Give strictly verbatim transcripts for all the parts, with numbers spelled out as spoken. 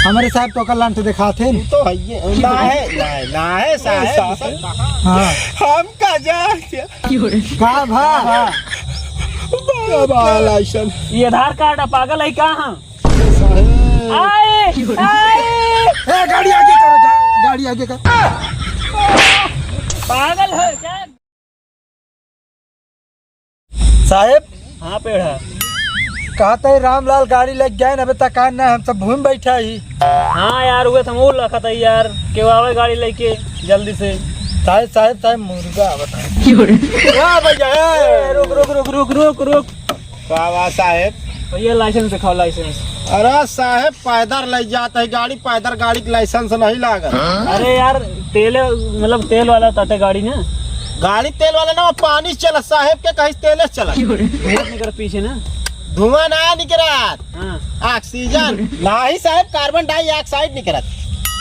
हमरे साहेब तोका लंठ देखात हैं। तो है ये, ना है, ना है, ना है साहेब, साहेब। सब कहाँ? हाँ। हम का जा क्या? का भा? बाबा लाइसेंस। ये आधार कार्ड है, पागल है का? हाँ। साहेब। आए, आए। ए, गाड़ी आगे कर, गा-, गाड़ी आगे कर। पागल है क्या? साहेब। हाँ, पेड़ा। कहत है रामलाल गाड़ी लग गए न, अबे तक आन ना, हम सब घूम बैठा ही। हाँ यार, उहे तो हम लखत है यार, केहू आवे गाड़ी लेके जल्दी से। साहेब, साहेब, साहेब, मुर्गा आवत है। क्यों रे? क्या भैया, ए, ए, रुक, रुक, रुक, रुक, रुक, रुक। का बात साहेब? भैया, लाइसेंस दिखाओ, लाइसेंस। अरे साहेब, पैदल ले जात है गाड़ी, पैदल गाड़ी के लाइसेंस नहीं लागत। अरे यार, तेले, मतलब, तेल वाला ताटे गाड़ी ना। गाड़ी तेल वाला ना, वो पानी से चलत साहेब, के कहीं तेले से चलत। धुआं निकर पीछे ना। धुआं ना निकरत। हाँ। ऑक्सीजन। नहीं साहेब, कार्बन डाइऑक्साइड निकरत।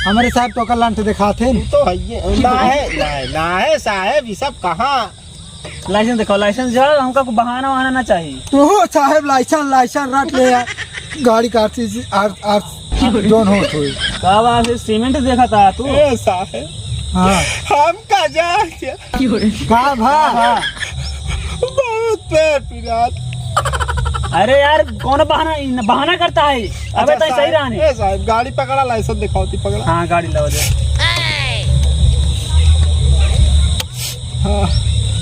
हमरे साहेब तोका लंठ देखात हैं। तो है ये, ना है, ना है, ना है साहेब, ये सब कहाँ? लाइसेंस दिखाओ, लाइसेंस जो है, हमका कोई बहाना वहाना ना चाहिए। तू साहेब लाइसेंस, लाइसेंस रख ले यार। गाड़ी का आरसी, आर, आर, जोन हो थोड़ी। का बात है, सीमेंट देखा था तू? ए साहेब। हाँ। हम का जा क्या? का भा? हाँ। बहुत पेट पिरात। अरे यार, कौन बहाना, बहाना करता है? अबे अच्छा, तो सही साहेब, रहा नहीं। ए साहेब, गाड़ी पकड़ा, लाइसेंस दिखाओ, ती पकड़ा। हाँ, गाड़ी लाओ दे। हाँ,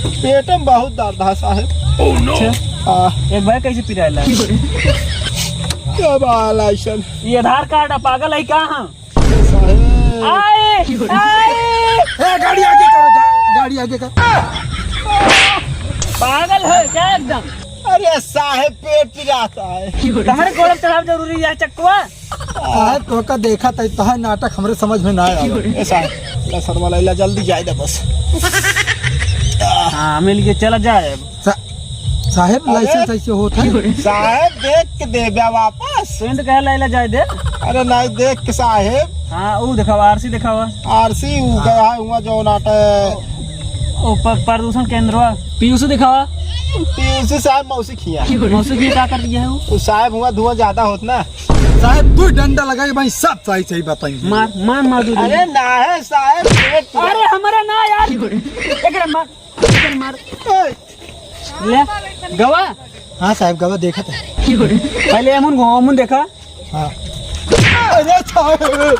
पेट में बहुत दर्द है साहेब। Oh no! अच्छा। हाँ। एक भाई कैसे पिराला? क्या बाल आइसन? ये आधार कार्ड है, पागल है का? हाँ। साहेब। आए, आए। ए, गाड़ी आगे कर, गा-, गाड़ी आगे कर। पागल है क्या एकदम? अरे साहेब, पेट पिराता है। तुम्हारे गोलक चढ़ाव जरूरी है, चक्कवा। साहेब, तोका देखा त तोहार नाटक हमरे समझ में ना आवा। ए साहेब, ला सरवा ला, ला जल्दी जाए दे बस। हाँ, मिल के चला जाए अब। सा-, साहेब, अरे। लाइसेंस ऐसे होत है? साहेब, देख के दे बे वापस। पेंट कहे ला, ला जाए दे। अरे नहीं, देख के साहेब। हाँ, ऊ दिखावा, आरसी दिखावा। आरसी ऊ हाँ। गया है, हुआ जो नाटा ओ, प-, प्रदूषण केंद्रवा। पीयूसी दिखावा। पीयूसी साहेब, मौसी खिया। मौसी खिया का कर दिया है वो? वो साहेब, हुआ धुआं ज्यादा होत ना। साहेब, तू डंडा लगाई भाई, सब सही सही बताएंगे। मार, मार, मार दो। अरे ना है साहेब, पेट अरे हमारा ना यार, एकरा मार, एकरा मार। ए। ले, गवा। हाँ साहेब, गवा देखत है। पहले अमुन घुमाओ, अमुन देखा। हाँ। अरे साहेब।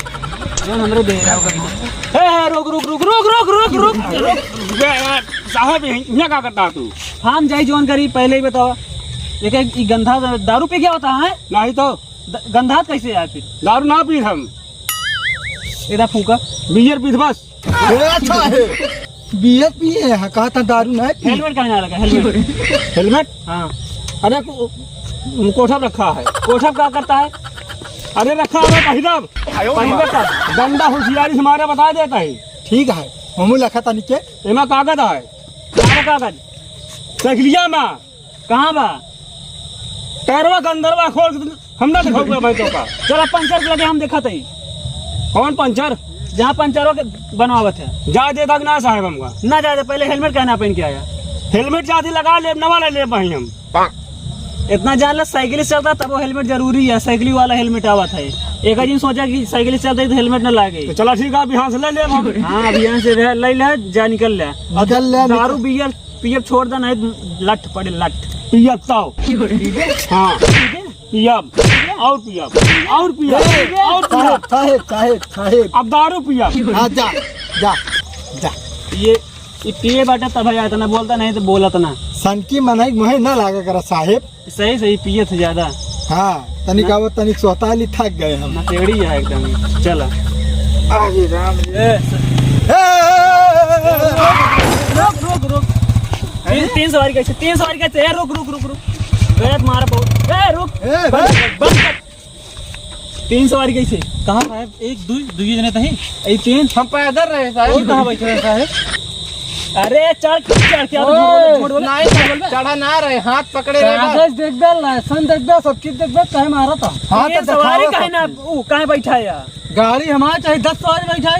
जोन हमरे दे रहा होगा। ए, ए, रुक, रुक, रुक। बे, ए, साहेब, यहाँ, यहाँ का करता तू? हम जाई जोन करी, पहले ही बतावा। एक, एक, ई गंधा दारू पी गया होता है? नहीं तो। द-, गंधात कैसे आए फिर? दारू ना पी हम। इधर फूका। बियर पीत बस। ए, अच्छा है। बियर पिए हैं, कहा था दारू ना पी। हेलमेट कहाँ ना लगा? हेलमेट। हेलमेट? हाँ। अरे, को-, कोठा पे रखा है। कोठा पे का करता है? अरे, रखा है, पहिरब। पहिरब का? डंडा होशियारी से मारे, बता देता है। ठीक है, हमू लखा था नीचे। एमा कागज है। कहाँ कागज? साइकिलिया में। कहाँ बा? टायरवा के अंदरवा खोल के हम ना दिखाऊंगा भाई तोका। चला पंचर के लगे हम देखत हई। कौन पंचर? जहाँ पंचरवा के बनवावत है। जा दे तक ना साहेब हमका। ना जा दे, पहले हेलमेट कहना पहन के आया। हेलमेट जाती लगा ले, नवा ले ले भाई हम। इतना जान ला, साइकिल से चलता तब वो हेलमेट जरूरी है, साइकिल वाला हेलमेट आवत है। एक आदमी सोचा कि साइकिल से चलता है तो हेलमेट ना लागे। तो चला ठीक है, अभी यहाँ से ले ले हम। हाँ, अभी यहाँ से ले, ले ले, जा निकल ले। निकल ले, दारू निकल। बियर पियब छोड़ दे, नहीं लठ पड़े, लठ। पियब तब। ठीक है? हाँ। ठीक है? पियब। और पियब। और पियब। ए, और पियब। साहेब, साहेब, साहेब, साहेब। अब दारू पियब। हाँ, जा, जा, जा। ये, ये पिए बाटे तब है, इतना बोलता नहीं तो बोलत ना। सनकी मनई मुहे ना लागा करा साहेब। सही, सही, पिए थे ज्यादा। हाँ, तनिक ना। आवत, तनिक सोहता ली, थक गए हम। नशेड़ी है एकदम। चला। अरे राम रे। ए, ए, रुक, रुक, रुक। तीन, तीन सवारी कैसे? तीन सवारी कैसे? ए, रुक, रुक, रुक, रुक। गलत मारा बहुत। ए, रुक। ए, बंद कर, बंद कर। तीन सवारी कैसे? कहाँ साहेब? एक, दुई, दुई जने तही। ए, तीन। हम पैदल रहे साहेब। और कहाँ बैठे रहे साहेब? अरे चढ़, चढ़ के आओ, ओए, झूठ बोल, झूठ बोल। नहीं, चढ़ा ना रहे, हाथ पकड़े रहे बस। कागज देख दे, लाइसेंस देख दे, सब चीज देख दे, काहे मारा था? हाँ, ये तो सवारी दिखाओ काहे सब ना, चीज। ऊ काहे बैठा है यार? गाड़ी हमार चाहे दस सवारी बैठा है।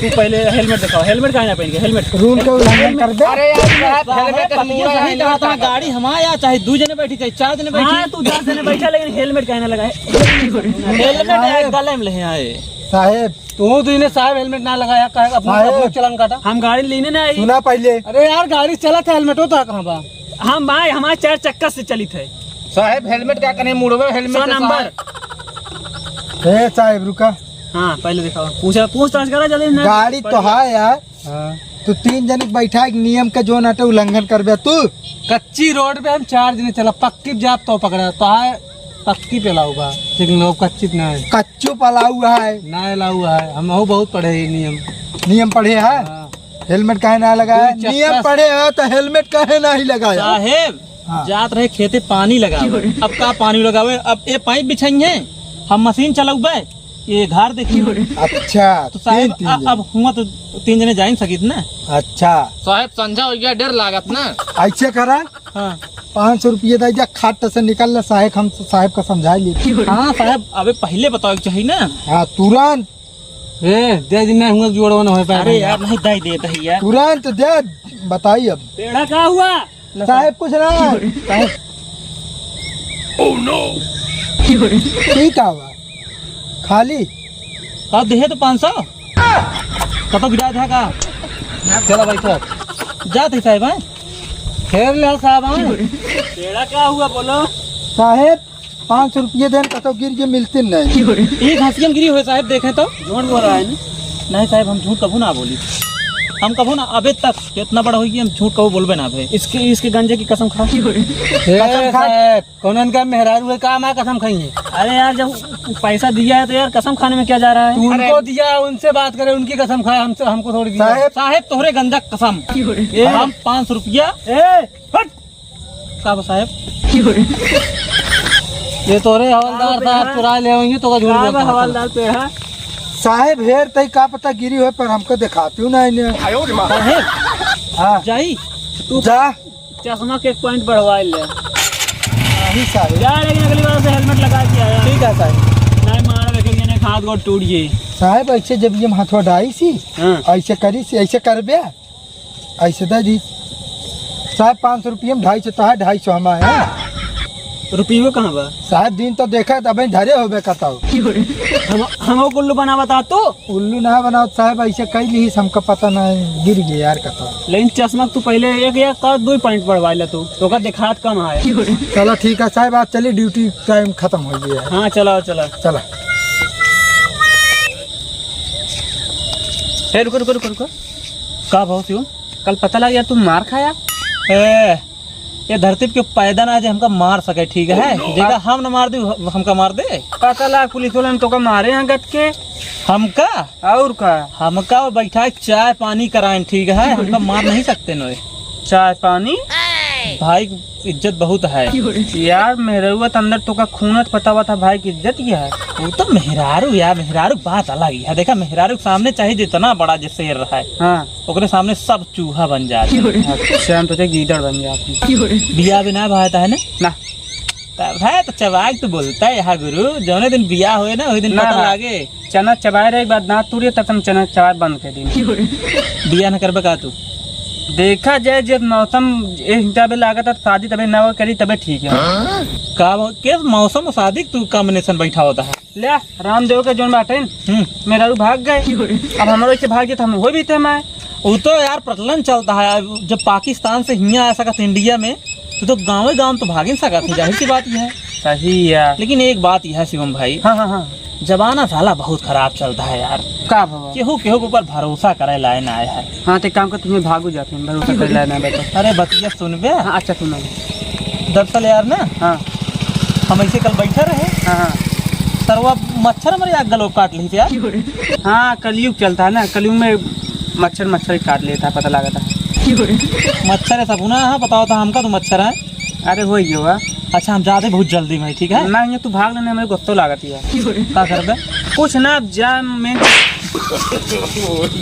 तू पहले हेलमेट दिखाओ, हेलमेट काहे ना पहन के, हेलमेट। रूल का उल्लंघन कर दे। अरे यार, साहब, हेलमेट साहब, मुड़ा ये है, नहीं कहा था, गाड़ी हमार यार, चाहे दो जने बैठी, चाहे चार जने बैठी। हाँ, तू दस जने बैठा, लेकिन हेलमेट काहे ना लगाए? हेलमेट यार गले में ले आए। साहेब, तू तो इन्हें साहब हेलमेट ना लगाया, काहे अपना साहेब। अपना चलान काटा? हम गाड़ी लेने ना आई। सुना पहले। अरे यार, गाड़ी चलत है, हेलमेट होता कहाँ बा? हम भाई, हमारे चार चक्का से चलित है। साहेब, हेलमेट का कने मुड़वे, हेलमेट सौ से नंबर। साहेब। ए साहेब, रुका। हाँ, पहले दिखाओ, पूछा, पूछताछ करा जल्दी ना। गाड़ी तो है यार। हाँ। तू तीन जने के बैठा, एक नियम का जोन आटे उल्लंघन करबे तू। कच्ची रोड पे हम चार जने चला, पक्की जात तो पकड़ा, तो है पक्की पे लाऊ बा, लेकिन लोग कच्ची ना है। कच्चो पलाऊ है। ना लाऊ है, हम हो बहुत पढ़े ये नियम। नियम पढ़े है? हाँ। हेलमेट काहे ना लगाया? तू चक्का नियम पढ़े है तो हेलमेट काहे ना ही लगाया? साहेब, हाँ। जात रहे खेते पानी लगावे। अब का पानी लगावे? अब ये पाइप बिछाई है, हम मशीन चलौबे, ये घर देखी। अच्छा, तो साहेब, तीन, तीन अ-, जने। अब हुआ तो तीन जने जा ही सकित ना। अच्छा। साहेब, संझा हो गया, डर लागत ना। ऐसे करा, हाँ। पाँच सौ रुपये दे जा, खाट से निकल ले, साहेब, हम साहेब का समझा लिए। हाँ साहेब, अबे पहले बताओ के चाहिए ना। हाँ, तुरंत। ए, दे दिन ना हुआ जोड़वा ना हो पाए अरे भाई। यार, नहीं दे देता ही यार। तुरंत दे, बताई अब। पेड़ा का हुआ? साहेब, कुछ ना। साहेब। ठीक है बा। खाली। का देहे तो पाँच सौ? कतो गिरा था का? चला भाई, चल। जात ही साहेब, हैं? फेर ले साहेब, हैं? पेड़ा का हुआ, बोलो। साहेब, पाँच सौ रुपये देन, कतो गिर के मिलते नहीं। ई घासियम गिरी हुए साहेब, देखें तो। झूठ बोल रहा है ना? नहीं साहेब, हम झूठ कभू ना बोली। हम कभू ना, अबे तक इतना बड़ा हुई कि हम झूठ कभू बोलबे ना भे। इसके, इसके गंजे की कसम खा। ए, कसम खा। साहेब, कौन इनका मेहरारू है, का हमारा कसम खाई है? अरे यार, जब पैसा दिया है तो यार, कसम खाने में क्या जा रहा है? तू उनको अरे। दिया, उनसे बात करे, उनकी कसम खाए, हमसे, हमको थोड़ी दिया। साहेब। साहेब, तोहरे गंजा कसम। ए। हम पाँच सौ रुपया। ए, हट। का बा साहेब? ये तोहरे हवलदार का साहब बा? चुरा ले होंगे, तो का झूठ का बोलता बा है? हवलदार पे है? साहेब, हेर तई का पता गिरी हो, पर हमको दिखाती हूँ ना इन्हें। साहेब, हाँ। जाई? तू जा। चश्मा के एक पॉइंट बढ़वा ले। नहीं साहब। जा, लेकिन अगली बार से हेलमेट लगा के आया। ठीक है साहब। नहीं मारा, लेकिन ये नहीं, हाथ गोड़ टूट गई। साहब, ऐसे जब ये हथवा डाई सी, हाँ। ऐसे करी सी, ऐसे करबे, ऐसे दे दी। साहब, पाँच सौ रुपये में ढाई सौ तो है, ढाई सौ हम आए हैं। रुपये कहाँ बा? साहब, दिन तो देखा, तब धरे होबे कताऊ। हम, हमको उल्लू बनावा था तू? उल्लू ना बनाओ साहब, ऐसे कई ली, हमका पता ना है, गिर गए यार कताऊ। लेकिन चश्मा तू पहले एक या का दो पॉइंट बढ़वा ले तू, तो का दिखात कम है। चलो ठीक है साहब, आप चलिए, ड्यूटी टाइम खत्म हो गया है। हाँ, चला, चला। चला। ए, रुको, रुको, रुको, रुको। का भाव शिवम? कल पता लग गया तू मार खाया। ए, ये धरती पे केहू पैदा ना है जे हमका मार सके, ठीक है? Oh, no। जेका हम न मार दे, हमका मार दे। पता लाग पुलिस वालन तोका मारे हैं गट के। हमका? और का? हमका वो बैठा के चाय पानी कराएं, ठीक है? हमका मार नहीं सकते नोए। चाय पानी? भाई की इज्जत बहुत है। यार, मेहरुआ त अंदर तोका खूनत पता हुआ था, भाई की इज्जत क्या है? वो तो मेहरारू यार, मेहरारू बात अलग ही है। देखा, मेहरारू के सामने चाहे जितना बड़ा जे शेर रहा है, हाँ। ओकरे सामने सब चूहा बन जात है। अच्छा, हम सोचे गीदड़ बन जात है। बियाह भी ना भाई है ना? ना। तब है तो चबाक तो बोलता है यहाँ गुरु, जौने दिन बियाह होए ना, वही दिन ना पता भाई। लागे। चना चबाए रहे, एक बार दांत टूट गया, तब से हम चना चबाए बंद कर दी। बियाह न करबे का तू? देखा जाए, जब मौसम ए हिसाबे लागत है, शादी तबे ना करी, तबे ठीक है। का मौ-, के मौसम और शादी के तू combination बैठा होता है? ले, रामदेव के जोन बाटे न, हम्म। मेहरारू भाग गए। अब हमरो इसे भाग जाए तो हम हो भी थे मैं। वो तो यार प्रचलन चलता है, अब जब पाकिस्तान से हियाँ आ सकत इंडिया में, तो, तो गाँवे गाँव तो भाग ही सकत है, जाहिर सी बात यह है। सही यार। लेकिन एक बात यह है शिवम भाई, हाँ, हाँ, हाँ। जमाना साला बहुत खराब चलता है यार। का भवा? केहू, केहू के ऊपर भरोसा करे लाए ना आए है। हाँ, तो एक काम कर, तुम्हें भागो जाते हैं, भरोसा करे लाए ना आए तो। अरे बतिया सुनबे? हाँ, अच्छा सुनो। दरअसल यार ना, हाँ। हम ऐसे कल बैठे रहे। हाँ, हाँ। सरवा मच्छर हमारे आग गलो काट ली थी यार। हाँ, कलयुग चलता है ना, कलयुग में मच्छर, मच्छर ही काट लेता है, पता लगा था। मच्छर है सब ना, हाँ, बताओ तो हमका तो मच्छर है। अरे, हो ही गया। अच्छा, हम जाते बहुत जल्दी में, ठीक है? ना, ये तू भाग लेने, हमें गुस्सा लागत है। का करबे? कुछ ना, अब जा, मैं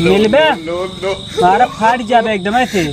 मिलबे? मारा फाट जाबे एकदम ऐसे।